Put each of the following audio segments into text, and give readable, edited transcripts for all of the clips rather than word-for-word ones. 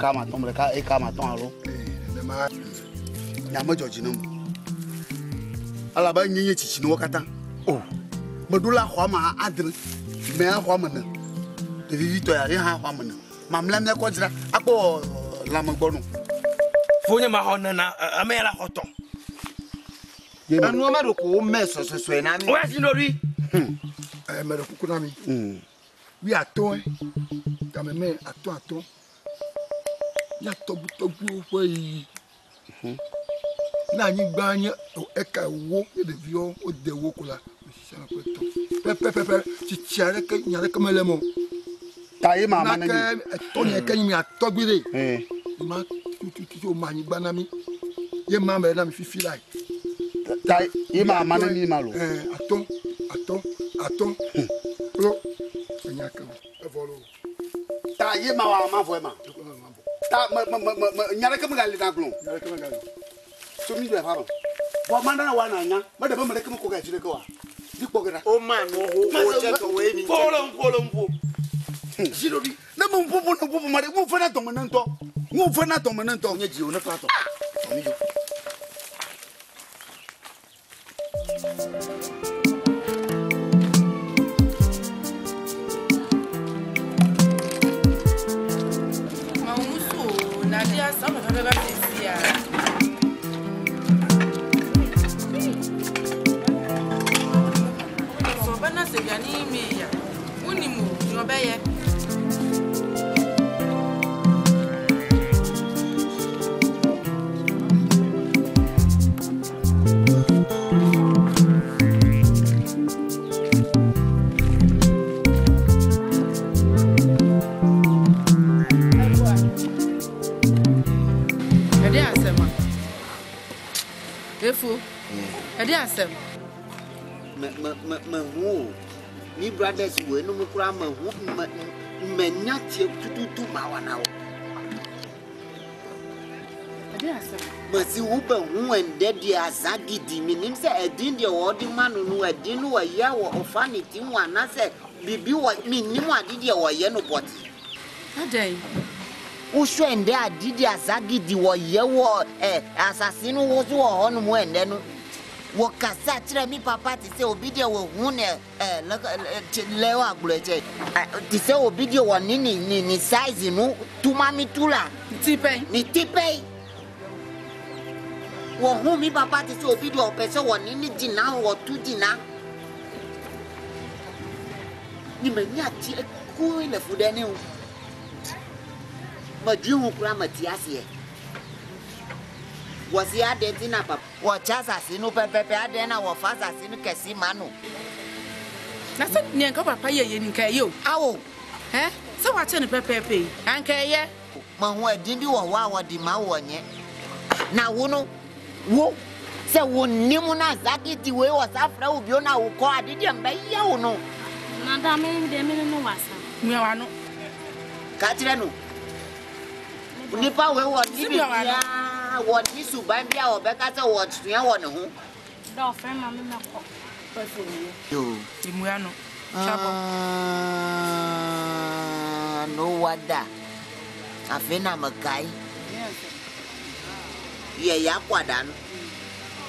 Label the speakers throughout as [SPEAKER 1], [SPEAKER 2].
[SPEAKER 1] Eka ma tɔn ɖeka eka ma tɔn alo.
[SPEAKER 2] Nenema.
[SPEAKER 1] Nya medzɔ dzi nam. Elabe nye nye tsitsi na wo katã. O. Meɖo la xɔ ame adre. Mɛ xɔ ame ene. Ɖevi vitɔ ya ye hã xɔ ame ene. Mamlɛa míakɔ dzra akpɔ lãmegbɔ nɔ.
[SPEAKER 3] Fonye ma xɔ nena ame ya la xɔ tɔn.
[SPEAKER 4] Enua me ɖo ko wo mɛ sɔsɔsɔe na mi.
[SPEAKER 3] Wo ya si ɖoɖui.
[SPEAKER 2] Ɛ mɛ ɖe kuku na mi. Wi atɔ̃ game mɛ atɔ̃ atɔ̃. Mía tɔgbutɔgbuiwo ƒe yiyi. Ne anyigba nye eka wo ye ɖeviwo wode wo ko la sia ƒe tɔ. Pɛpɛpɛpɛ tsitsi aɖeke nya aɖeke mele eme o.
[SPEAKER 1] Ta ye ma ma ne mi.
[SPEAKER 2] Nake etɔ nye ke nye mia tɔgbui ɖe. Ma tututu wo ma anyigba na mi. Ye ma me na mi fifi la.
[SPEAKER 1] Ta ye ma ma ne mi ma lo.
[SPEAKER 2] Atɔ̃ atɔ̃ atɔ̃. Kplo enya ke o. Evɔ lo.
[SPEAKER 1] Ta ye ma wa ma vɔ ma. Ta me me me me nya ɖeke megali na gblɔ.
[SPEAKER 2] Nya ɖeke megali.
[SPEAKER 1] So mi le fa ma. Vɔ ma na wa na nya. Me ɖe be me ɖeke me kɔ ga dzi ɖeke wa. Mi kpɔ ge ɖa.
[SPEAKER 4] O ma no ho ho tse tɔ woe mi.
[SPEAKER 3] Fo le ŋƒo le ŋƒo.
[SPEAKER 1] Dzi ɖoɖi. Ne me ŋƒo ƒo ne ŋƒo ƒo ma ɖe ŋu fe na dɔme ne ŋutɔ. Ŋu fe na dɔme ne ŋutɔ.
[SPEAKER 3] Nye dzi o ne fa tɔ. Mi dzo.
[SPEAKER 5] Asem.
[SPEAKER 4] Me me me me hu mi brothers wo enu mu kura me hu me me nya tie tututu ma wa na wo. Me si wo be hu ende di azagidi mi nim se edin de wo di ma no no edin no ya wo ofani ti wa na se bibi wo mi nim adi de wo ye no body.
[SPEAKER 5] Adai.
[SPEAKER 4] Wo so ende adi di azagidi wo ye wo assassin wo so wo ho no mu ende no. Wo kasa kyerɛ mi papa te sɛ obi deɛ wɔ hu ne lɛ wɔ agbolɔ kyɛ te sɛ obi deɛ wɔ ne ne ne ne size no tuma mi tu la.
[SPEAKER 5] Ti pɛn.
[SPEAKER 4] Ne ti pɛn. Wɔ hu mi papa te sɛ obi deɛ ɔpɛ sɛ wɔ ne ne gyina wɔ tu gyina. Ne ma nya ti koe le fu ɖe ne o. Me dui hu kura me ti aseɛ. Wɔsi aɖe ti na papa. Wɔtsa asase no pɛpɛpɛ aɖe na wɔfa asase no kɛse ma no.
[SPEAKER 5] Na sɛ nea nka papa yɛ yɛ ni nka ɛyɛ o.
[SPEAKER 4] Awo.
[SPEAKER 5] Ɛ sɛ wakyɛ no pɛpɛɛpɛ yi anka ɛyɛ.
[SPEAKER 4] Ma ho ɛdin bi wɔ hɔ a wɔde ma wɔ nyɛ. Na wo no wo sɛ wo nim na zakiti wei wɔ sa frɛ wo bio na wo kɔ ade deɛ mbɛyɛ wo no.
[SPEAKER 6] Na da me deɛ me ne no wasa.
[SPEAKER 5] Mia wa no.
[SPEAKER 4] Ka kyerɛ no. Nipa wei wɔ ni biribiara wɔ ni suban bi a wɔbɛka sɛ wɔsua wɔ ne ho.
[SPEAKER 6] Da ɔfrɛ ma me mɛkɔ.
[SPEAKER 4] Yo.
[SPEAKER 5] Emua no. Twabɔ.
[SPEAKER 4] No wonder. Afei na mekae. Yɛ yɛ akwada no.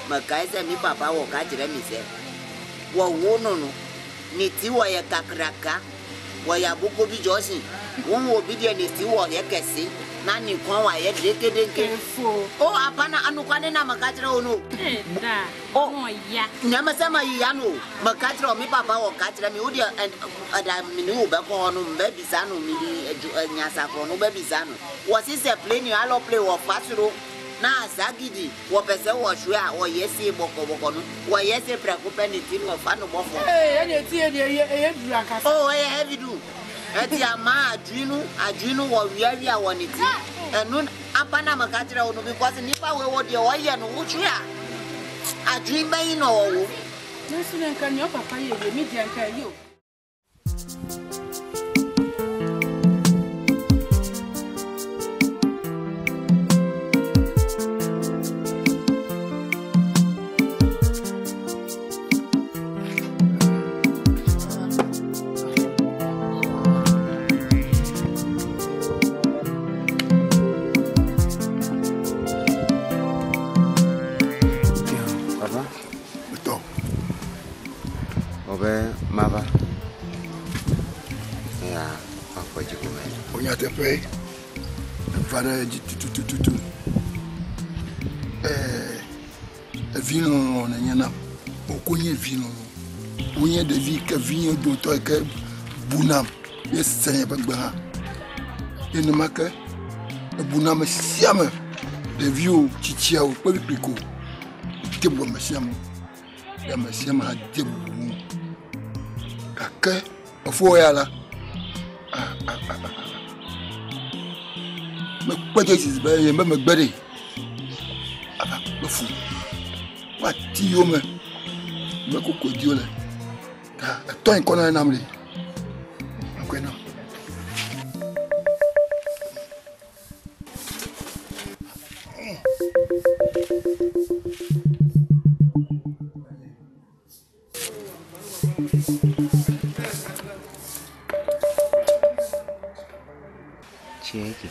[SPEAKER 4] Mekae sɛ mi papa wɔ ka kyerɛ mi sɛ wɔwo no no ne ti wɔ yɛ kakraka wɔyɛ aboko bi jɔsi wɔn wɔ bi deɛ ne ti wɔ yɛ kɛse na ne kɔn wɔ ayɛ denkedenke. O apana anukwane na meka kyerɛ wo no.
[SPEAKER 6] Da.
[SPEAKER 4] O
[SPEAKER 6] ya.
[SPEAKER 4] Nyame sɛ ma yi ya no meka kyerɛ wo mi papa wɔ ka kyerɛ mi wo deɛ ɛda mi ne wo bɛkɔ hɔ no mbɛbisa no mi di nyasakorɔ no bɛbisa no wɔsi sɛ plane alɔ plane wɔ fa soro na azagidi wɔpɛ sɛ wɔhwɛ a wɔyɛ se bɔkɔbɔkɔ no wɔyɛ se prɛko pɛ ne ti no wɔfa no bɔfɔ.
[SPEAKER 5] Ee ɛna eti yɛ deɛ ɛyɛ ɛyɛ duru ankasa.
[SPEAKER 4] O ɛyɛ heavy du ɛti ama adwi no adwi no wɔ wiawia wɔ ne ti ɛno apa na meka kyerɛ wo no because nipa wei wɔ deɛ ɔyɛ no wohwɛ a adwi bɛyi na ɔwɔ wo.
[SPEAKER 5] Nanso ne nka nea ɔpapa yɛ yɛ mi deɛ nka ɛyɛ o.
[SPEAKER 7] Papa.
[SPEAKER 2] Etɔ.
[SPEAKER 7] Wɔ be mava. Eya makpɔ dzi gome.
[SPEAKER 2] O nyateƒe. Eva ɖe edzi tutututu. Ɛɛ evi lɔlɔ nenye nam. Woko nye vi lɔlɔ. Wonye ɖevi ke vinye dometɔ yi ke bunam ye se nye ƒe gbe hã. Nenema ke ebuna ame sia ame, ɖeviwo, tsitsiawo kple kpikpo. De bubu ame sia ame. Ye ame sia ame hã de bubu ŋu. Gake efo ya la, mekpɔe dze si be ye be megbe ɖe ava kpe fu. Woati yome be koko di wole. Ta etɔ yi kɔ na nam ɖe. Ŋkɔe nam.
[SPEAKER 7] Tsie ke.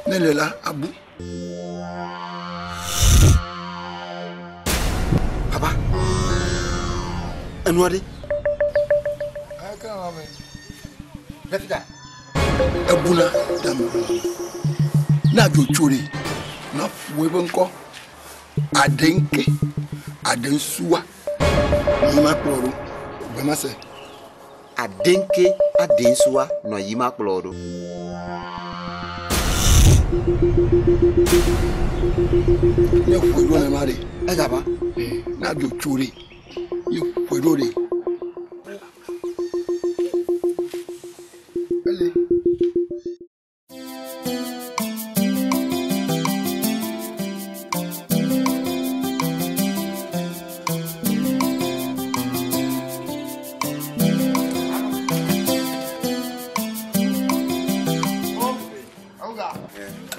[SPEAKER 2] Ne le la abu.
[SPEAKER 3] Papa. Enua ɖe.
[SPEAKER 2] Ebuna dame. Ne adzo tso ɖe, na ƒo eƒe ŋkɔ. Aɖe ŋke, aɖe ŋsua. Yi ma kplɔ ɖo. Gbema se.
[SPEAKER 7] Aɖe ŋke, aɖe ŋsua nɔ yi ma kplɔ ɖo.
[SPEAKER 2] Ne ƒoe ɖo nema ɖe.
[SPEAKER 7] Egaba.
[SPEAKER 2] Ne adzo tso ɖe, ye ƒoe ɖo ɖe. Ele.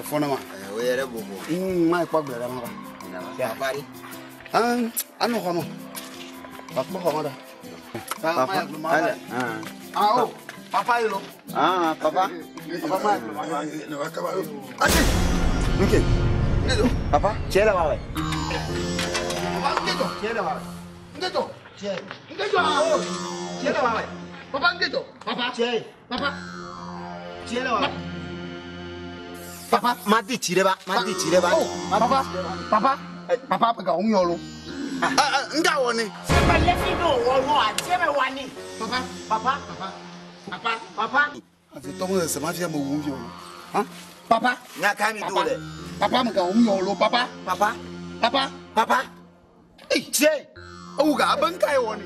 [SPEAKER 1] Efɔna ma.
[SPEAKER 7] Wo yɛ ɖe bobo.
[SPEAKER 1] Ma yi kpɔ agble ɖe ma va.
[SPEAKER 7] Papa ɖe.
[SPEAKER 1] Anɔ xɔ me. Akpɔ xɔ me ɖa.
[SPEAKER 7] Papa. Ale.
[SPEAKER 1] Ah o, papa yi lo.
[SPEAKER 7] Ah, papa.
[SPEAKER 1] Papa ma yi gblɔ ma va.
[SPEAKER 2] Ati.
[SPEAKER 7] Nke. Papa, tsie le wa wɛ.
[SPEAKER 1] Papa ŋgedzɔ.
[SPEAKER 7] Tsie le wa wɛ.
[SPEAKER 1] Ŋgedzɔ.
[SPEAKER 7] Tsie.
[SPEAKER 1] Ŋgedzɔ ah o.
[SPEAKER 7] Tsie le wa wɛ.
[SPEAKER 1] Papa ŋgedzɔ. Papa.
[SPEAKER 7] Tsie.
[SPEAKER 1] Papa.
[SPEAKER 7] Tsie le wa wɛ.
[SPEAKER 1] Papa.
[SPEAKER 7] Ma di tsi ɖe ba. Ma di tsi ɖe ba.
[SPEAKER 1] Oh, papa. Papa. Papa ƒe gawo ŋu yɔ lo. Nga wɔ ne.
[SPEAKER 4] Sebe lefi ɖo wɔ nua, sebe wɔ ni.
[SPEAKER 1] Papa.
[SPEAKER 4] Papa.
[SPEAKER 1] Papa. Papa.
[SPEAKER 4] Papa.
[SPEAKER 1] Azetɔ me se ma fia me wu fi o. Ha? Papa.
[SPEAKER 7] Nya ka mi do le.
[SPEAKER 1] Papa me gawo ŋu yɔ lo papa.
[SPEAKER 7] Papa.
[SPEAKER 1] Papa.
[SPEAKER 7] Papa.
[SPEAKER 1] Ei.
[SPEAKER 7] Tsie.
[SPEAKER 1] Ewu ga abe ŋka ye wɔ ne.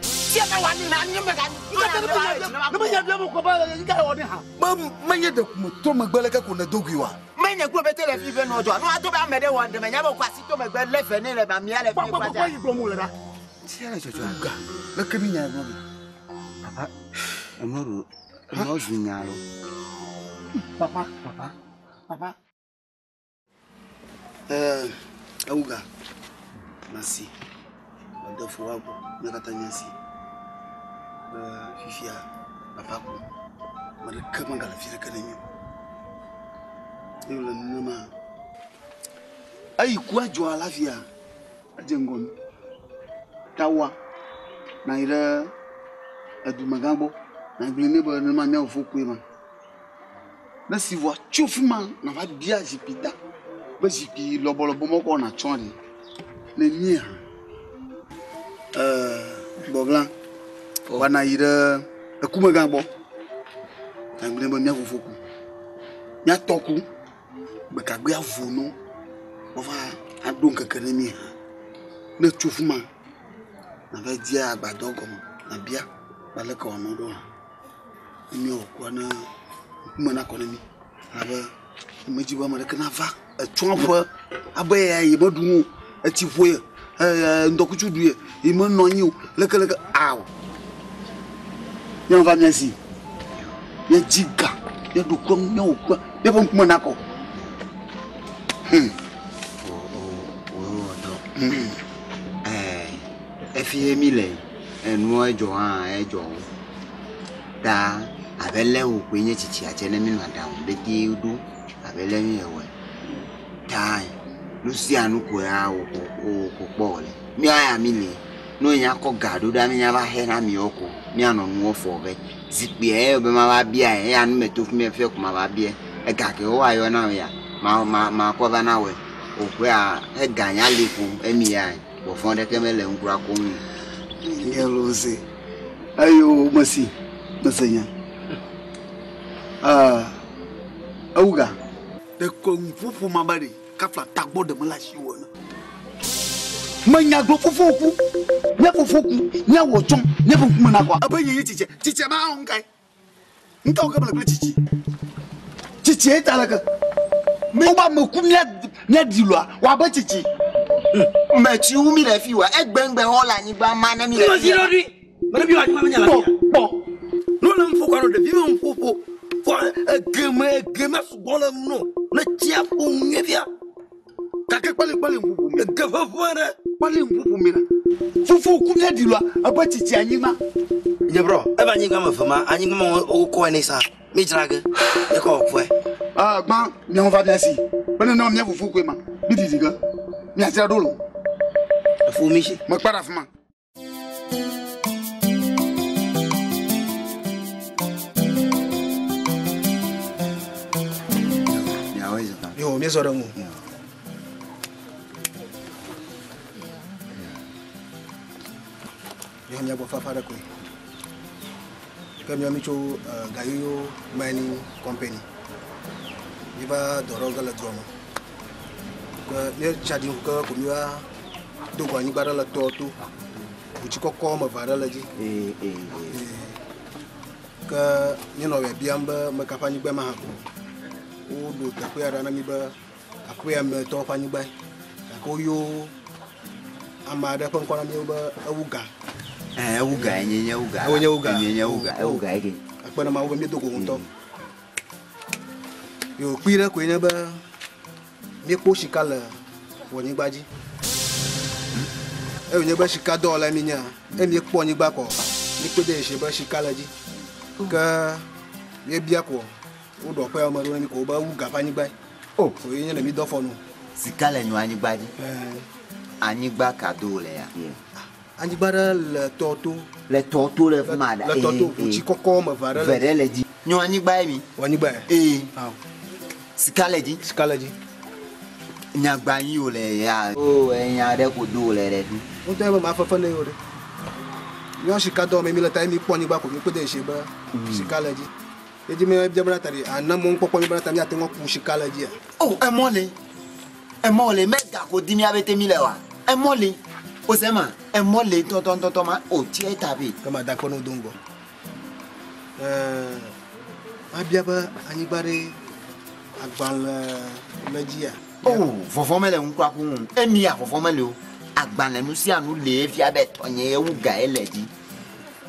[SPEAKER 4] Sebe wɔ ni na nye me ga.
[SPEAKER 1] Ne me nya bia me kɔ ba ŋka ye wɔ ne ha. Be menye ɖe me trɔ megbe leke ko ne do gui wa.
[SPEAKER 4] Menye kuro bete le fi ve nɔ dzɔ. Nua to be ame ɖe wɔ ɖe menya be kɔ asi to megbe lé fe ne le ba mia le fi
[SPEAKER 1] Kpɔ kpɔ kpɔ yi gblɔm wòle ɖa.
[SPEAKER 7] Tsie le dzɔdzɔ.
[SPEAKER 1] Ga leke mi nya gblɔ mi.
[SPEAKER 7] Papa. Enɔ ɖo. Enɔ zu nya lo.
[SPEAKER 1] Papa.
[SPEAKER 7] Papa.
[SPEAKER 1] Papa. Ewu ga. Nasi. Mede fo wa gbɔ. Mía katã míasi. Be fifia papa ku. Ame ɖeke megale fi ɖeke ne mí o. Eye wòle nenema. Eyi ku adzɔa la fia, edze ŋgɔ mi. Tawa na yi ɖe edumegã gbɔ. Na gblɔe nɛ be nenema mía fofo kue ma. Ne si vɔa tso fi ma nava bia zikpui da. Be zikpui lɔbɔlɔbɔ mɔkɔ natsɔ ɖe. Ne mía. Gbɔgla. Woana yi ɖe ekumegã gbɔ. Na gblɔe be mía fofo ku. Mía tɔ ku. Gbekagbea vo no. Wova aɖo ŋkeke ne mí hã. Ne tso fi ma, nava di agbadɔ gɔme. Nabia be aleke wòanɔ ɖo hã. Ne míawɔ kua ne ŋkume nakɔ ne mí. Elabe medzi be ame ɖeke nava etsɔƒe abe ya yi meɖu nu o, etsi ƒo ye, ŋdɔkutsu ɖu ye, yi menɔ anyi o, lekeleke ao. Míava mía si. Míadzi ga, míaɖo kua, míawɔ kua, míaƒe ŋkume nakɔ.
[SPEAKER 7] O wɔ dɔ. Efie mi le enua edzɔ hã edzɔ o. Ta abe lé wo koe nye tsitsia tse ne mi nɔ aɖaŋu bete ɖo abe lé mi ewɔe. Ta Nu sia nu ko ya wo ko wo ko kpɔ wòle. Míawo ya mi le. Ne wonya kɔ ga ɖo ɖa míanya va xe na miwo ko. Míanɔ nuwo fɔ vɛ. Zikpuia ye be mava bia eya nu me to fi mi fia ko mava bia. Ega ke woayɔ na ya ma ma makɔ va na wɔe. Woƒea ega nya li ko emi ya vɔvɔ̃ ɖeke mele ŋu kura ko ŋu.
[SPEAKER 1] Nye lo se. Eyo mesi mese nya. Ewuga. Ɖeko ŋuƒoƒo ma be ɖe kafla tagbɔ ɖe mele asi wɔ ene. Menya gblɔ fofo ku, nye fofo ku, nye wɔ tsɔm, nye ƒe ŋkume nakɔ. Ebe nye nye tsitsi, tsitsi ma awɔ ŋkae? Ŋutɔ ke mele kple tsitsi. Tsitsi ye ta leke. Wobe ame ku mía míaɖi loa, woabe tsitsi.
[SPEAKER 7] Metsi wu mi le fi wa egbeŋgbe xɔ le anyigba ma ne mi le fi ya.
[SPEAKER 3] Mele bi wa anyigba menya la
[SPEAKER 1] Kpɔ
[SPEAKER 3] fia.
[SPEAKER 1] kpɔ.
[SPEAKER 3] Nu le ŋuƒo kɔ nɔ ɖevi me ŋuƒoƒo. Fɔ egeme egeme sugbɔ le ŋu no. Ne tsia ƒo nyuie fia.
[SPEAKER 1] Gake kpali kpali ŋuƒoƒo mi.
[SPEAKER 3] Ege ʋeʋẽ ɖe.
[SPEAKER 1] Kpali ŋuƒoƒo mi la. Fofo ku míaɖi loa, ebe tsitsi anyigba.
[SPEAKER 3] Nye brɔ, eva anyigba me ve ma, anyigba me wokɔe ne sa. Mi dzra ge. Ekɔ kɔe.
[SPEAKER 1] Ah, gbã miawo va mía si. Be nenema mía fofo koe ma. Mi ɖiɖi ge. Miadzra ɖo lo.
[SPEAKER 3] Efo mi si.
[SPEAKER 1] Mekpa ɖe afi ma.
[SPEAKER 7] Miawoe zɔ.
[SPEAKER 8] Yo, míezɔ ɖe ŋu. Míawo míagbɔ fafa ɖe koe. Ke míawo mi tso Gayoyo Mining Company. Míeva dɔ ɖe ge le dua me. Ke míetsa ɖi ŋu ke ko míeva do go anyigba ɖe le tɔa to. Ʋutsi kɔkɔ woame eve aɖe le edzi.
[SPEAKER 7] Ee ee.
[SPEAKER 8] Ke míenɔ biabiam be ame ka ƒe anyigba ma hã ko. Woɖo teƒea ɖa na mí be aƒea me tɔwo ƒe anyigbae. Gake woyɔ ame aɖe ƒe ŋkɔ na mí be ewu ga.
[SPEAKER 7] Ewu ga nye nye ewu ga.
[SPEAKER 8] Ewu nye ewu ga.
[SPEAKER 7] Nye nye ewu ga. Ewu ga ye ke.
[SPEAKER 8] Akpe na Mawu be míedo go ŋutɔ. Yo kpui ɖe koe nye be míekpɔ sika le wò anyigba dzi. Eye wònye be sika dɔwɔla mi nyea, eye míekpɔ anyigba kɔ, míekpɔe de dzesi be sika le edzi. Ke míebia ko woɖo aƒea me ɖo na mí ko be ewu ga ƒe anyigbae.
[SPEAKER 7] O.
[SPEAKER 8] Ko ye nye le mí dɔ fɔ nu.
[SPEAKER 7] Sika le nyo anyigba dzi. Anyigba ka do le ya?
[SPEAKER 8] Anyigba ɖe le tɔ to.
[SPEAKER 7] Le tɔ to le fi ma ɖa.
[SPEAKER 8] Le tɔ to, ʋutsi kɔkɔ woame eve aɖe le
[SPEAKER 7] Ve ɖe le dzi. Nyo anyigba ye mi.
[SPEAKER 8] Wò anyigba ye?
[SPEAKER 7] Ee.
[SPEAKER 8] Awo.
[SPEAKER 7] Sika le dzi.
[SPEAKER 8] Sika le dzi.
[SPEAKER 7] Nyagba nyi wò le ya. O enya ɖe ko do wò le ɖe fi.
[SPEAKER 8] Ŋutɔ ye be ma fefe ne yewo ɖe. Míawo sika dɔ me mi le ta ye mi kpɔ anyigba ko mi kpɔ de dzesi be sika le dzi. Ye dzi mi bia bena ta ɖi ana mɔ ŋkpɔkpɔ mi bena ta míate ŋu aku sika le dzia.
[SPEAKER 7] O emɔ le. Emɔ le me ga ko di míabe te mi le wa. Emɔ le. O se ma emɔ le tɔtɔtɔtɔ ma o tia ta be.
[SPEAKER 8] Ke ma da kpɔ ne wo do ŋgɔ. Ma bia be anyigba ɖe agbalẽ le dzia.
[SPEAKER 7] O vɔvɔ mele ŋu kura ko ŋu. Emi ya vɔvɔ mele o. Agbalẽ nu sia nu le fia be tɔnye ye wu ga ye le dzi.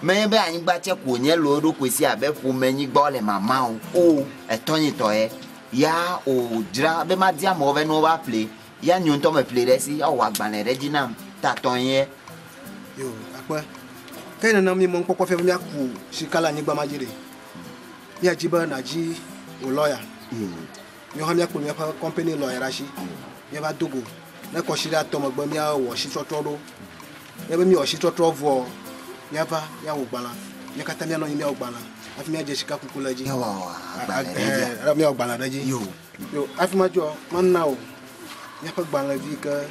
[SPEAKER 7] Menye be anyigba tse ko nye le wo ɖokui si abe ƒomenyigba le mama o. O etɔnye tɔ ye. Ya o dzra be ma di amewo be ne wova ƒle. Ya nyo ŋutɔ me ƒle ɖe esi ya wɔ agbalẽ ɖe dzi nam ta tɔnye.
[SPEAKER 8] Yo akpe. Ke nena mi mɔ ŋkpɔkpɔ fia be míaku sika le anyigba ma dzi ɖe. Míadzi be nàdzi wò lɔya. Míawo hã míakplɔ míaƒe kɔmpani lɔya ɖe asi. Míava do go. Ne kɔsi ɖe atɔ megbe míawɔ asitsɔtrɔ ɖo. Ne be míawɔ asitsɔtrɔ vɔ, míava míawɔ gbalẽ. Mía katã míanɔ anyi míawɔ gbalẽ hafi míadze sika kuku le edzi.
[SPEAKER 7] Míawɔ agbalẽ ɖe dzi.
[SPEAKER 8] Míawɔ gbalẽ ɖe edzi.
[SPEAKER 7] Yo.
[SPEAKER 8] Yo, hafi madzɔ, mana wò míaƒe gbalẽvi ke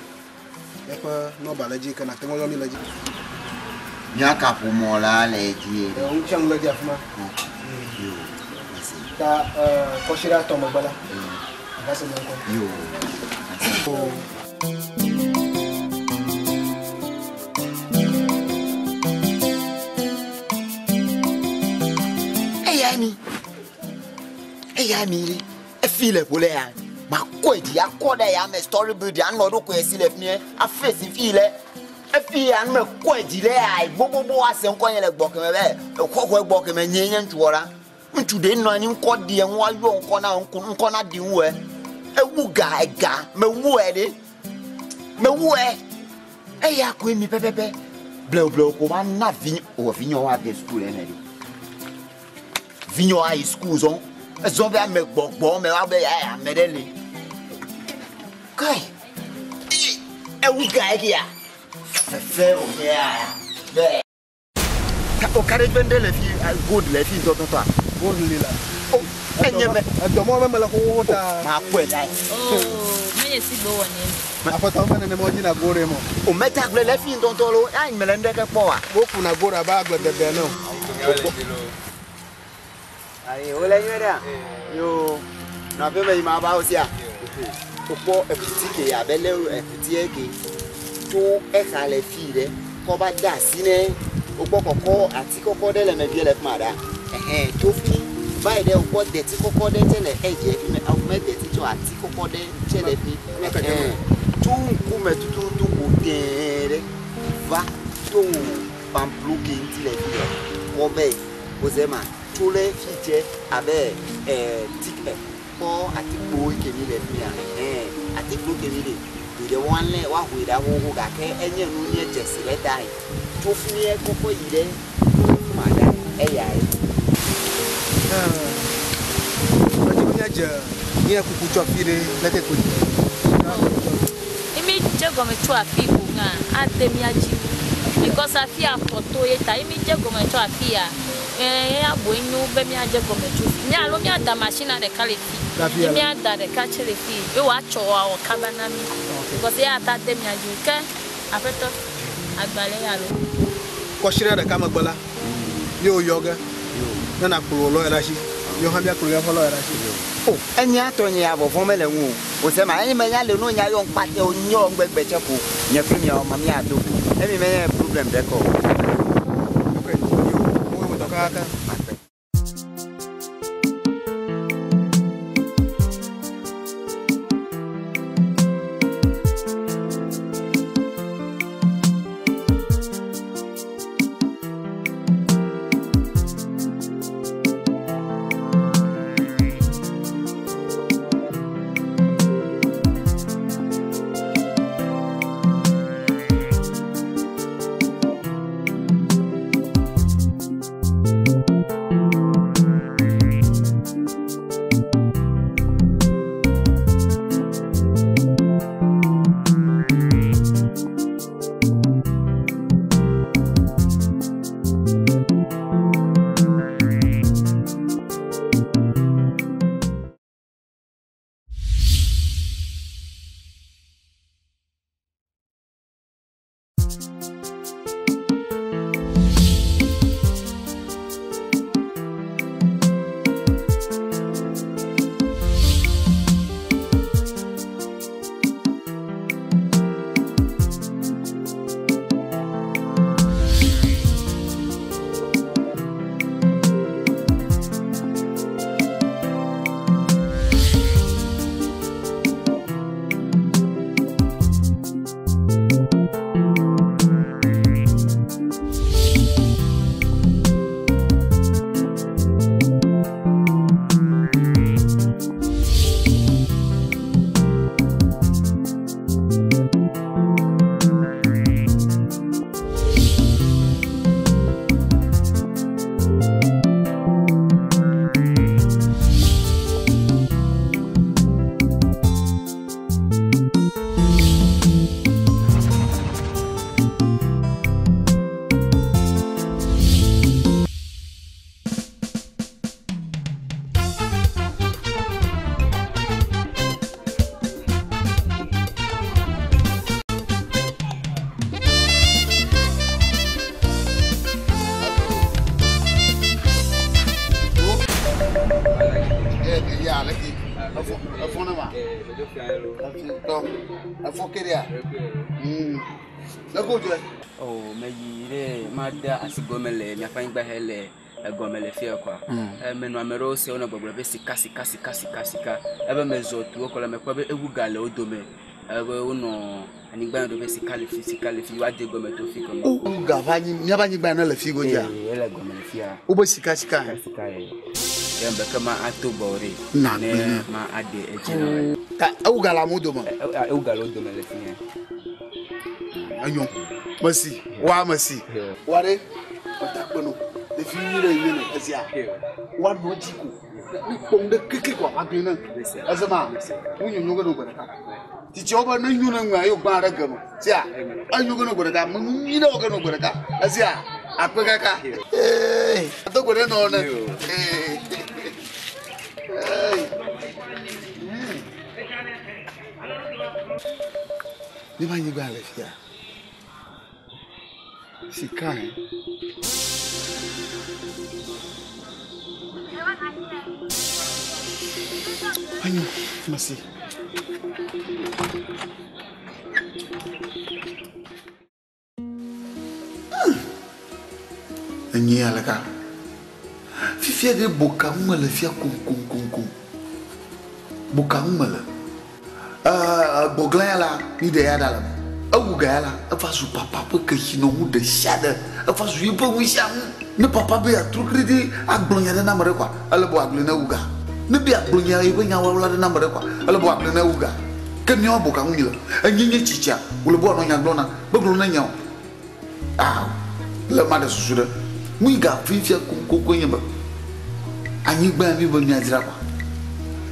[SPEAKER 8] míaƒe nɔba le edzi ke nàte ŋu ayɔ mí le edzi.
[SPEAKER 7] Míakaƒomɔ la le edzi.
[SPEAKER 8] Ŋutia nu le edzi afi ma.
[SPEAKER 7] Yo.
[SPEAKER 8] Ta kɔsi ɖe atɔ megbe la, va se mía ŋkɔ.
[SPEAKER 7] Yo. Eya mi. Eya mi. Efi le ƒo le ya. Makɔe dzi akɔ ɖe ya me story building anɔ ɖokui si le fi mie. Afe si fi le. Efi ya me kɔe dzi le ya gbogbogbò ase ŋkɔ nye le gbɔ keme be xɔxɔe gbɔ keme nye nye ŋutsu wɔla. Ŋutsu ɖe nɔ anyi ŋkɔ ɖi eŋu ayɔ ŋkɔ na ŋku ŋkɔ na ɖi ŋu Ewu ga ega mewu ɛ ɖe. Mewu ɛ. Eya koe mi pɛpɛpɛ. Blewu blewu ko ma na vi o vinye wa de sukulu le eme ɖe. Vinye wa yi sukulu zɔn. Ezɔn be ame gbɔgbɔ me wa be ya ame ɖe le. Kai. Ewu ga egia. Fefe o ya. Be. Ka o kare gbende le fi gold le fi ntɔtɔtɔa.
[SPEAKER 8] Gold li la.
[SPEAKER 7] O enye me.
[SPEAKER 8] Edɔmɔ me mele xoxoxo ta.
[SPEAKER 7] Ma kpɔe da.
[SPEAKER 6] Oh, menye si gbe wɔ ne.
[SPEAKER 8] Aƒetɔ me nenema wodzi na gold mɔ.
[SPEAKER 7] O meta gblẽ le fi ntɔntɔ lo, ayi mele ŋɖeke kpɔ wa.
[SPEAKER 8] Wokuna gold abe agbledede ene o.
[SPEAKER 7] Ayi wole nyuie ɖea? Yo, nɔƒe me yi ma va wo sia. Wokpɔ ekuti ke abe lé ekuti ke tso exa le fi ɖe kɔ va de asi ne wokpɔ kɔkɔ ati kɔkɔ ɖe le megbea le fi ma ɖa. Ɛhɛn tso fi va yi ɖe wokpɔ deti kɔkɔ ɖe tse le edze fi me awu me deti tso ati kɔkɔ ɖe tse le fi. Ɛhɛn tso ŋkume tututu ko tɛɛ ɖe va to pamplo ke ŋuti le fi ya kɔ vɛ woze ma tso le fi tse abe ti kpɔ atikpo ke mi le fi ya ɛhɛn atikpo ke mi le do ɖe woalé woahoe ɖa xoxo gake enye nu nye dzesi ɖe ta yi tso fi mie kɔkɔ yi ɖe fi ma ɖa eya ye.
[SPEAKER 8] Medi be míadze mía kuku tso afi ɖe leke koe.
[SPEAKER 6] Imi dze gɔme tso afi ko gã ade mía dzi because afi afɔ to ye ta imi dze gɔme tso afi ya ya boe nyo be míadze gɔme tso fi. Mía alo míada machine ɖeka le fi.
[SPEAKER 8] Afi ya
[SPEAKER 6] Ye
[SPEAKER 8] la.
[SPEAKER 6] míada ɖeka tse le fi ye wòatsɔ wòawɔ kaba na mí. Because eya ta de mía dzi ke aƒetɔ agbalẽ ya lo.
[SPEAKER 8] Kɔsiɖa ɖeka megbe la, míewo yɔ ge ne nakplɔ wò lɔya ɖe asi. Míawo hã míakplɔ míaƒe lɔya ɖe asi.
[SPEAKER 7] O enye atɔ nye ya vɔvɔ mele ŋu o. Wòse ma enye menya le no nya yɔ ŋkpate o nyɔ ŋgbegbe tse ko nye kple miawo ma míado go. Emi menye problem ɖeke o.
[SPEAKER 8] Ok, yo, wo dɔ kakaka.
[SPEAKER 7] Akpe.
[SPEAKER 1] Ya leke. Efo efo ne ma. Tɔ efo ke ɖea. Leke wòdzɔe.
[SPEAKER 9] O meyi ɖe made asi gɔme le miaƒe anyigba he le egɔme le fia kɔa. Menɔ ame ɖewo se wonɔ gbɔgblɔ be sika sika sika sika sika ebe mezɔ tu kɔ le mekpɔ be ewu ga le wo dome ebe wonɔ anyigba ɖo be sika le fi sika le fi woade gɔme to fi kɔme.
[SPEAKER 1] Ewu ga va anyi míaƒe anyigba ne le fi godzia.
[SPEAKER 9] Ee, ele gɔme le fia.
[SPEAKER 1] Wobe sika sika.
[SPEAKER 9] Sika ye. Ke be ke ma ato gbɔ ɖe.
[SPEAKER 1] Na
[SPEAKER 9] ne
[SPEAKER 1] gbe.
[SPEAKER 9] ma ade edzi na wo.
[SPEAKER 1] Ta ewu ga le amewo dome.
[SPEAKER 9] Ewu ga le wo dome le fi ya.
[SPEAKER 1] Enyo. Mesi. Wa mesi. Wa ɖe. Ɔta kpe no. Ɖevi nyui ɖe nye ne esia. Wa nɔ dzi ko. Ne kpɔm ɖe keke ko ava gli ne. Eze ma. Wo nyonyo ge ɖo gbe ɖeka. Tsitsiawo be ne nyo ne ŋua ye wògbã ɖe geme. Sia, enyo ke no gbe ɖeka, me nyui ɖe wɔ ke no gbe ɖeka. Esia, akpe kaka. Ee, ado gbe ɖe nɔ ne. Ee. Ee. Míaƒe anyigba le fia. Sika hɛ. Enyo, mesi. Enyi aleka. Fifia ɖe boka ŋu mele fia koŋkoŋkoŋkoŋ. Boka ŋu mele. Gbɔgla ya la, mi ɖe ya ɖa le me. Ewu ga ya la, eva zu papa ƒe kesinɔnu ɖe sia ɖe. Eva zu yeƒe nu sia nu. Ne papa be yeatrɔ ɖi agblɔ nya ɖe na ame ɖe koa, ele be wòagblɔe ne ewu ga. Ne be yeagblɔ nya yeƒe nya wɔwɔla ɖe na ame ɖe koa, ele be wòagblɔe ne ewu ga. Ke míawo boka ŋu mi le. Enye nye tsitsia, wòle be wòanɔ nya gblɔm na. Megblɔ ne nya o. Ao, le maɖe susu ɖe. Nu yi ga fifia koŋkoŋkoe nye be, anyigba ya mi be miadzra koa,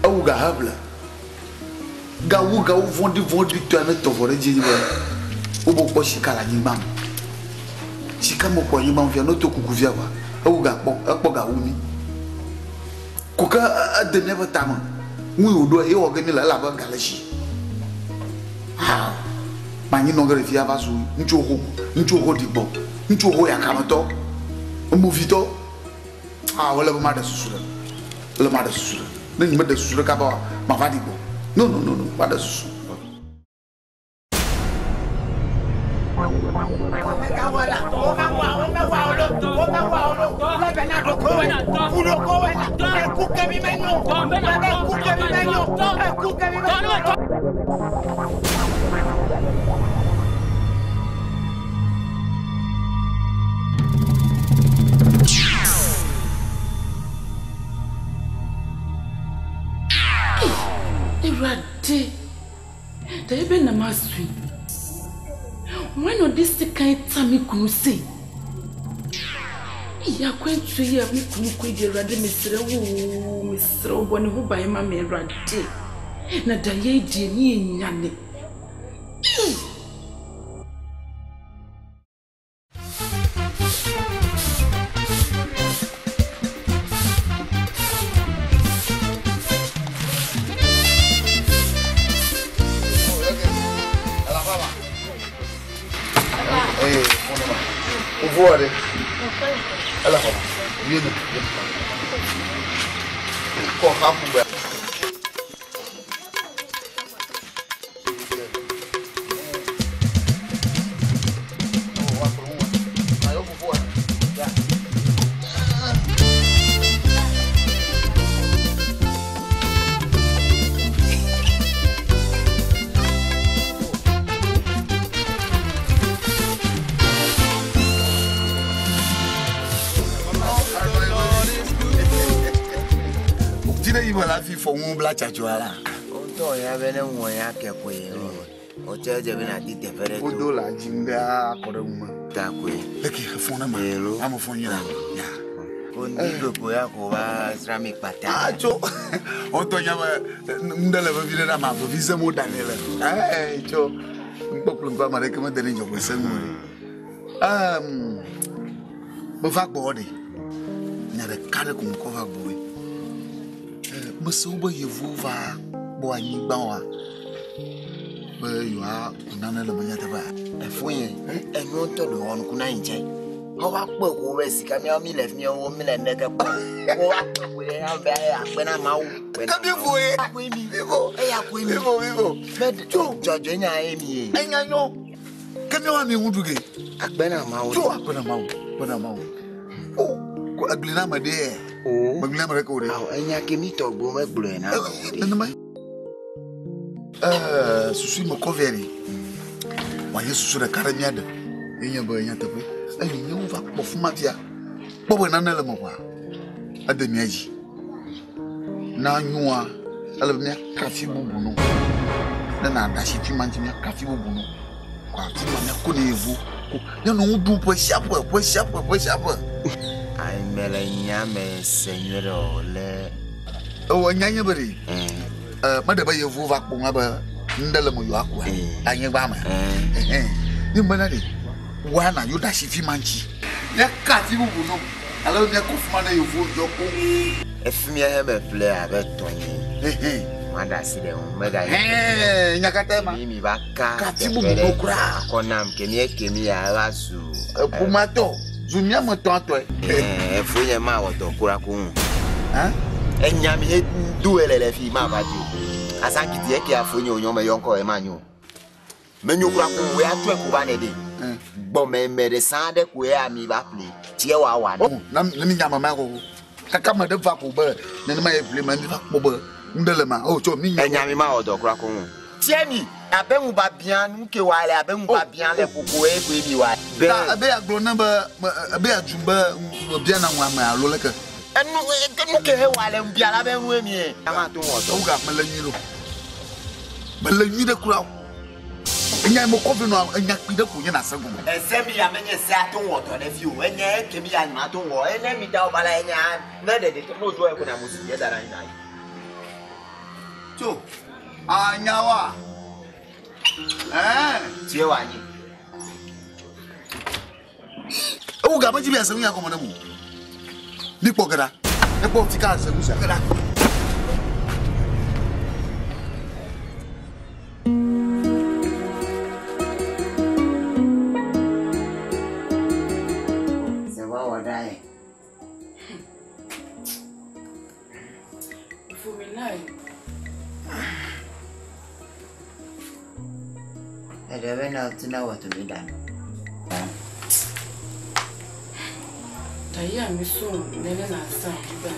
[SPEAKER 1] ewu ga heʋle. Gawu gawu vɔ̃ɖivɔ̃ɖitɔe ne tɔ vɔ ɖe edzi nye be wobe wokpɔ sika le anyigba me. Sika mekpɔ anyigba me fia ne woto kuku fia koa, ewu ga kpɔ, ekpɔ ga wu mí. Ko ke ede míaƒe tame. Nu yi wòɖoa, ye wɔ ge míle elabe ga le esi. Ao, manyi nɔ ge ɖe fia va zu ŋutsu xoxo, ŋutsu xoxo ɖigbɔ, ŋutsu xoxo yakametɔ, emovitɔ. Ao, ele be maɖe susu ɖe. Ele maɖe susu ɖe. Ne nyemeɖe susu ɖe kaba oa, mava ɖi gbɔ. No, no, no, no, maɖe susu.
[SPEAKER 5] Awurade, da ebe na maso yi. Wɔn na ɔde sekan ta me kunu sei. Eyi akwantuo yi a me kunu kɔ yi deɛ Awurade mesrɛ wo oo, mesrɛ wo bɔ ne ho ban ma me Awurade. Na da yei deɛ ne yɛnyane. Ei!
[SPEAKER 1] Fɔ ŋu bla tsatsoa la.
[SPEAKER 4] Wotɔ ya be ne ŋɔ ya ke koe. Wotsɔ dze be nàdi teƒe ɖe
[SPEAKER 1] Wodo le adzi ŋu ɖe akɔ ɖe ŋu me.
[SPEAKER 4] Ta koe.
[SPEAKER 1] Leke efɔ ne ma. Ame fɔ nyui la. Ya.
[SPEAKER 4] Wondi gbogbo ya ko va sra mi kpata.
[SPEAKER 1] Ah tso. Wotɔ nya be nu ɖe le vevi ɖe na ma vevi zem wo ɖanɛ le. Ɛɛ tso. Ŋkpɔkplɔ ŋkɔ ame ɖeke mede ne dzɔgbe se ŋu o. Meva gbɔ ɖe. Nya ɖeka ɖe ko mekɔ va gbɔe. Mese wo be yevuwo va kpɔ anyigba wa be yewoaku nane le me nyateƒea.
[SPEAKER 4] Efo ye enu ŋutɔ ɖe wɔ nuku na yi tsɛ. Woava kpɔe ko be sika míawo mi le fi míawo mi le neke kpɔ. Woava kpɔe ko ɖe abe akpe na Mawu.
[SPEAKER 1] Ke mi vo ye.
[SPEAKER 4] Koe mi.
[SPEAKER 1] Mi vo.
[SPEAKER 4] Eya koe mi.
[SPEAKER 1] Mi vo mi vo.
[SPEAKER 4] Be dzɔdzɔe nya ye mi ye.
[SPEAKER 1] Enya nyɔ. Ke míawo ami ŋu ɖu ge.
[SPEAKER 4] Akpe na Mawu.
[SPEAKER 1] Tso akpe na Mawu. Akpe na Mawu. O ko egli na ame ɖe.
[SPEAKER 4] O.
[SPEAKER 1] Megli na ame ɖeke o ɖe.
[SPEAKER 4] Awo enya ke mi tɔgbuiwo megblɔe na ame o ɖe.
[SPEAKER 1] Nenema. Susu yi me kɔ vɛ ɖe. Wòanye susu ɖeka ɖe mía ɖe. Ye nye be nyateƒe. Eye nye wova kpɔ fi ma fia. Kpɔ be nane le me ʋua. Ede mía dzi. Na nyoa, ele be míaka fi bubu no. Ne nàɖe asi fi ma ŋuti míaka fi bubu no. Ko afi ma míako ne yevu. Ko míanɔ nu ɖum ƒe sia ƒe, ƒe sia ƒe, ƒe sia ƒe.
[SPEAKER 4] Ayi mele nya me se nyuie ɖe o le.
[SPEAKER 1] Ewɔ nya nye be ɖe. Meɖe be yevuwo va kpɔ ŋua be Ŋɖe le me yewoa kua. Anyigba me. Ni mena ɖe wa na yewo ɖe asi fi ma ŋuti. Míaka fi bubu nɔ ale be míakɔ fi ma ne yevuwo ŋdzɔ ko.
[SPEAKER 7] Efi mía he me ƒle abe tɔnye. Ma ɖe asi ɖe ŋu mega
[SPEAKER 1] Hɛn, nya katã ma.
[SPEAKER 7] Mi mi va ka
[SPEAKER 1] Ka fi bubu
[SPEAKER 7] teƒe
[SPEAKER 1] no
[SPEAKER 7] ɖe
[SPEAKER 1] kura.
[SPEAKER 7] akɔ nam ke mi eke mi ya eva zu.
[SPEAKER 1] Eƒometɔ zu mía me tɔ atɔe.
[SPEAKER 7] Efo nye ma wɔ dɔ kura ko ŋu. Enya mi he do ele le fi ma va dzi o. Asankiti eke afo nye wònyɔ me yɔ ŋkɔ ema nyo. Menyo kura ko wòe atsɔe ko va ne ɖe. Gbɔme me ɖe sã ɖe koe ami va ƒle. Tsie wa wa
[SPEAKER 1] ne. Na mi nya me ma ko. Kaka me ɖe va ko be nenema ye ƒle ma mi va kpɔ be ŋɖe le ma. O tso mi nya.
[SPEAKER 7] Enya mi ma wɔ dɔ kura ko ŋu. Tsie mi abe ŋu ba bia nu ke wa le abe ŋu ba bia le koko ye koe mi wa.
[SPEAKER 1] Ta ebe ya gblɔ ne be ebe ya dzu be bia na ŋu ame alo leke.
[SPEAKER 7] Enu nu ke he wa le ŋu bia la be ŋu mi ye. Ama to wɔ dɔ.
[SPEAKER 1] Ewuga mele nyui ɖo. Mele nyui ɖe kura o. Enya me kɔ vi nɔ enya kpui ɖe ko nye na se gɔme.
[SPEAKER 7] Ese mi ya menye se ato wɔ dɔ ɖe fi o. Enye eke mi ya nyuma to wɔ. Ene mi da wo ba la enya ne ɖe ɖe no zo eko na mo si ye da ɖe anyi na yi.
[SPEAKER 1] Tso anyawa. Ɛɛ.
[SPEAKER 7] Tie wa anyi.
[SPEAKER 1] Ewu ga me dzi be ase nu ya gɔme ne mo. Mi kpɔ ge ɖa. Ne kpɔ fi ka ase nu sia ge ɖa.
[SPEAKER 4] Se wa wɔ ɖa ye.
[SPEAKER 5] Fomilai.
[SPEAKER 4] Eɖe be na tina wɔ tumi da no.
[SPEAKER 5] Dayi a mi so nene na nsa ba.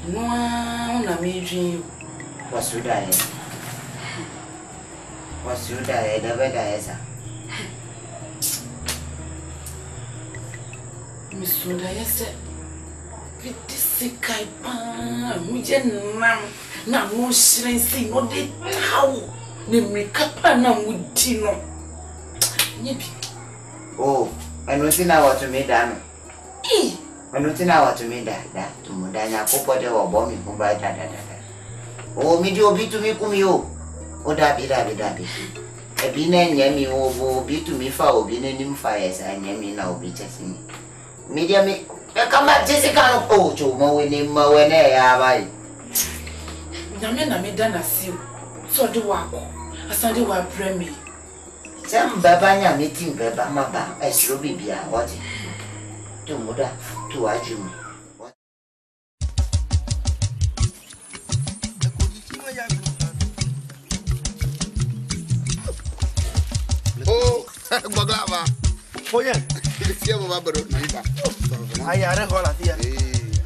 [SPEAKER 5] Noa na mi dwen o.
[SPEAKER 4] Wɔsu da ye. Wɔsu da ye ɖe be da ye sa.
[SPEAKER 5] Mi so da ye sɛ bi di sekai paa ho yɛ nam na no hyerɛn sei na ɔde tawo na mmirika paa na mo di no. Nyɛ bi.
[SPEAKER 4] O ɛnu ti na wɔ tumi da no.
[SPEAKER 5] Ii.
[SPEAKER 4] Ɛnu ti na wɔ tumi da da tumu da Nyankopɔn de wɔbɔ mi ho ba da da da da. O mi di obi tumi ku mi o. O dabi dabi dabi. Ebi na nyɛ mi o bo obi tumi fa obi n'anim fa yɛ sa nyɛ mi na obi kyɛ si mi. Mi deɛ mi ɛka ma gye sika no o tso mɔwe ne mɔwe ne yɛ aba yi.
[SPEAKER 5] Nyame na meda n'ase o. Sɛ ɔde wɔ akɔ asan de wɔ abrɛ me.
[SPEAKER 4] Sɛ mbɛba nyame ti mbɛba ma ba ɛsoro bibia wɔte. Tumu da tu adwi mu.
[SPEAKER 1] O gbɔgla va.
[SPEAKER 3] Fonye.
[SPEAKER 1] Fia mo va bero na yi ba.
[SPEAKER 3] Aya ɖe xɔ le afi ya.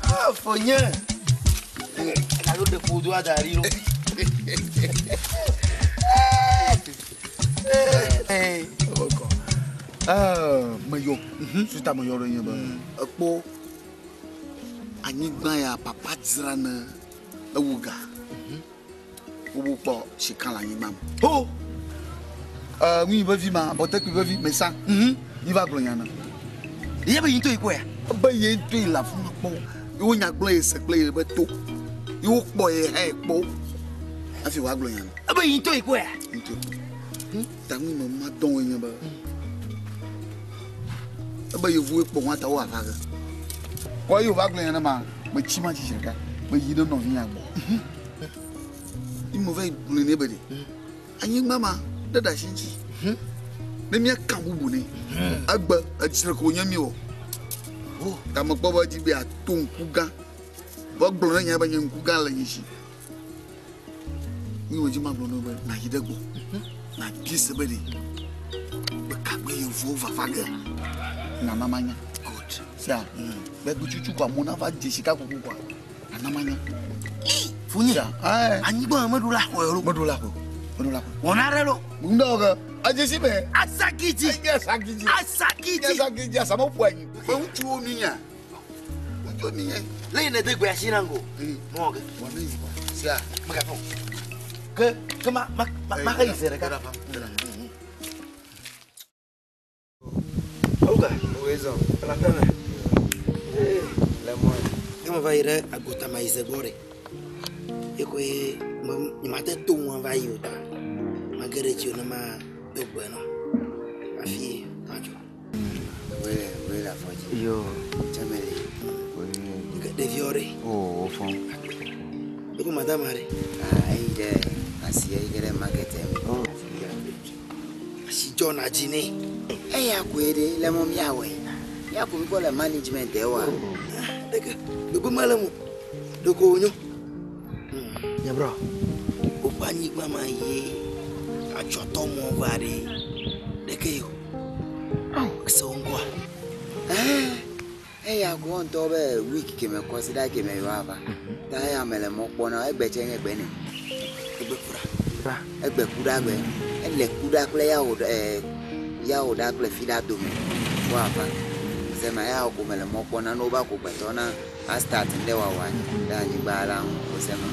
[SPEAKER 3] Ah, fonye. Alo ɖe ƒodo ada ɖi ɖo.
[SPEAKER 1] Meyɔ. Suta meyɔ ɖe nye be ekpɔ anyigba ya papa dzra ne ewu ga. Wobu kpɔ sika le anyigba me. Ho! Ŋuyi vevi ma, bɔtekui vevi mesa. Yi va gblɔ nya na.
[SPEAKER 3] Ye be yi ŋutɔ yi kpɔe ya?
[SPEAKER 1] Ebe ye ŋutɔ yi le afi ma kpɔ. Ye wo nya gblɔ ye se kple ye be to. Ye wo kpɔ ye hã ye kpɔ. Hafi wòagblɔ nya na.
[SPEAKER 3] Ebe yi ŋutɔ yi kpɔe ya?
[SPEAKER 1] Ŋutɔ. Ta ŋuyi me ma dɔn wo nye be. Ebe yevuwoe kpɔ ŋua ta wo ava ge. Kɔ ye wòva gblɔ nya na ma, metsi ma dzi zi ɖeka. Meyi ɖe nɔvinya gbɔ. Yi me va yi gblɔe nɛ be ɖe. Anyigba ma ɖe ɖe asi ŋuti. Ne míaka bubu nɛ. Egbe edzre ko wònye mi wɔ. Ta mekpɔ be edzi be yeato ŋku gã. Vɔ gblɔ ne nya be nye ŋku gã le nye si. Mi wòdzi magblɔ nɛ be nàyi ɖe gbɔ. Nàbia se be ɖe. Be kagbe yevuwo vava ge. Nana manya.
[SPEAKER 3] Good.
[SPEAKER 1] Sia. Gbegbe ko amewo nava dze sika kuku koa. Nana manya.
[SPEAKER 3] Fonye.
[SPEAKER 1] Sia. Ɛɛ.
[SPEAKER 3] Anyigba meɖo la xɔe lo.
[SPEAKER 1] Meɖo la xɔe. Meɖo la xɔe.
[SPEAKER 3] Wɔna ɖe lo.
[SPEAKER 1] Ŋdɔ ke. Edze si me.
[SPEAKER 3] Asakidzi.
[SPEAKER 1] Enye asakidzi.
[SPEAKER 3] Asakidzi.
[SPEAKER 1] Enye asakidzi asame ƒu anyi. Be ŋutsuwo mi nya. Ŋutsuwo mi nya.
[SPEAKER 3] Le yi ne de gbe asi na ŋgo. Mɔ ke.
[SPEAKER 1] Wɔna yi. Sia.
[SPEAKER 3] Megafɔ. Ke ke ma ma ma ma he yi zi ɖeka. Awuga.
[SPEAKER 9] Oezɔ.
[SPEAKER 3] Le aƒe me.
[SPEAKER 9] Le mɔ.
[SPEAKER 3] Ne me va yi ɖe agota ma yi ze gbɔ ɖe. Ye koe me nye ma te to ŋua va yi o ta. Mage ɖe dziwò ne mado gbe nɔ. Hafi madzo.
[SPEAKER 7] Wele wele afɔ dzi.
[SPEAKER 3] Yo.
[SPEAKER 7] Tsemeli.
[SPEAKER 3] Ɖeviwo ɖe.
[SPEAKER 7] O wofɔ.
[SPEAKER 3] Eko madama ɖe.
[SPEAKER 7] Ah eyi ɖe asi eyi ge ɖe market me.
[SPEAKER 3] Asi dzɔna dzi nɛ.
[SPEAKER 7] Eya koe ɖe le mɔ míawɔe. Mía ko mi kɔ le management wa.
[SPEAKER 3] Ɖeke gbegbe mele mo. Ɖeko wònyo. Nye brɔ, woƒe anyigba ma ye adzɔtɔ mɔ va ɖe ɖeke yo. Ese wo ŋgɔa.
[SPEAKER 7] Eya ko ŋutɔ be week keme kɔsiɖa keme yewoava. Ta eya me le mɔ kpɔ na egbe tse nye gbe ne.
[SPEAKER 3] Egbe ku ɖa.
[SPEAKER 7] Egbe ku ɖa gbe. Ele ku ɖa kple yawo ɖe yawo ɖa kple fi ɖa dome. Woava. Sema ya ko me le mɔ kpɔ na ne wova ko gbetɔ na a start ŋɖe wɔwɔ ɖe anyigba la ŋu o sema.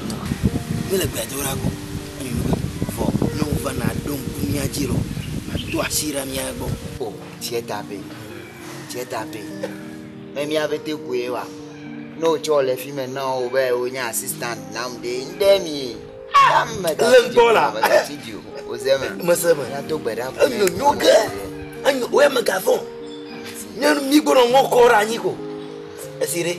[SPEAKER 3] Mi le gbea do ɖa ko. Vɔ ne wova na ɖo ŋku mía dzi lo, do asi ɖe mía gbɔ.
[SPEAKER 7] O tsie tape. Tsie tape. Ne mía ƒete koe wa. Ne wotsɔ le fi me na wo be wonye assistant nam ɖe ŋɖe mi.
[SPEAKER 3] Le ŋgbɔ la.
[SPEAKER 7] Megatsi dzi o. O seme.
[SPEAKER 3] Mese me.
[SPEAKER 7] Míado gbe ɖa ko.
[SPEAKER 3] Enyo nyo ge. Enyo wo ya megavɔ̃. Nye mi gbɔnɔ ŋɔ kɔ ɖe anyi ko. Esi ɖe.